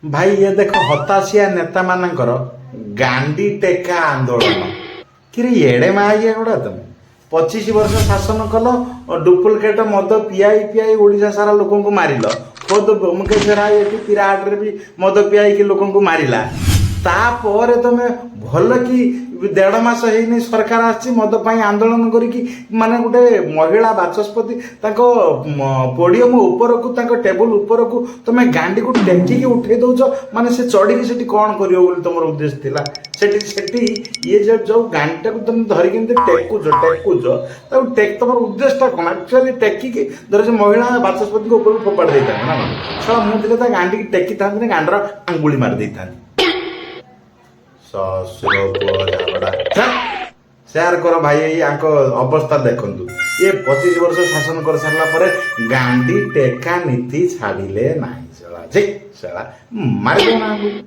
ଭାଇ, ଇଏ ଦେଖ, ହତାଶିଆ ନେତାମାନଙ୍କର ଗାଣ୍ଡି ଟେକା ଆନ୍ଦୋଳନ। କିରେ, ଏଡେ ମା ଇଏ ଗୁଡ଼ା, ତମେ 25 ବର୍ଷ ଶାସନ କଲ, ଡୁପ୍ଲିକେଟ ମଦ ପିଆଇ ପିଆଇ ଓଡ଼ିଶା ସାରା ଲୋକଙ୍କୁ ମାରିଲ। ଖୋଦ ବ୍ୟୋମକେଶ ରାୟ ଏଠି ତିରାହାଟରେ ବି ମଦ ପିଆଇକି ଲୋକଙ୍କୁ ମାରିଲା। ତାପରେ ତମେ ଭଲ କି 1.5 ମାସ ହେଇନି ସରକାର ଆସିଛି, ମଦ ପାଇଁ ଆନ୍ଦୋଳନ କରିକି, ମାନେ ଗୋଟେ ମହିଳା ବାଚସ୍ପତି, ତାଙ୍କ ପୋଡିୟମ ଉପରକୁ, ତାଙ୍କ ଟେବୁଲ ଉପରକୁ ତମେ ଗାଣ୍ଡିକୁ ଟେକିକି ଉଠେଇ ଦଉଛ। ମାନେ ସେ ଚଢିକି ସେଠି କଣ କରିବ ବୋଲି ତମର ଉଦ୍ଦେଶ୍ୟ ଥିଲା ସେଠି? ସେଠି ଇଏ ଯୋଉ ଯୋଉ ଗାଣ୍ଡିଟାକୁ ତମେ ଧରିକି ଏମିତି ଟେକୁଛ ଟେକୁଛ, ତାକୁ ଟେକ, ତମର ଉଦ୍ଦେଶ୍ୟଟା କଣ ଆକ୍ଚୁଆଲି? ଟେକିକି ଧର ସେ ମହିଳା ବାଚସ୍ପତିଙ୍କ ଉପରକୁ ଫୋପାଡ଼ି ଦେଇଥାନ୍ତେ ନା କଣ? ଶଳା, ମୁଁ ଥିଲେ ତା ଗାଣ୍ଡିକି ଟେକିଥାନ୍ତି ନା, ଗାଣ୍ଡର ଆଙ୍ଗୁଳି ମାରି ଦେଇଥାନ୍ତି। ଶ୍ୱଶୁର ପୁଅ ଝଗଡ଼ା। ସେୟାର କର ଭାଇ, ଏଇ ୟାଙ୍କ ଅବସ୍ଥା ଦେଖନ୍ତୁ। ଇଏ 25 ବର୍ଷ ଶାସନ କରିସାରିଲା ପରେ ଗାଣ୍ଡି ଟେକା ନୀତି ଛାଡ଼ିଲେ ନାହିଁ। ଶଳା, ଯେ ଶଳା, ମାରିଦେବ ନା ଆଙ୍ଗୁଳି।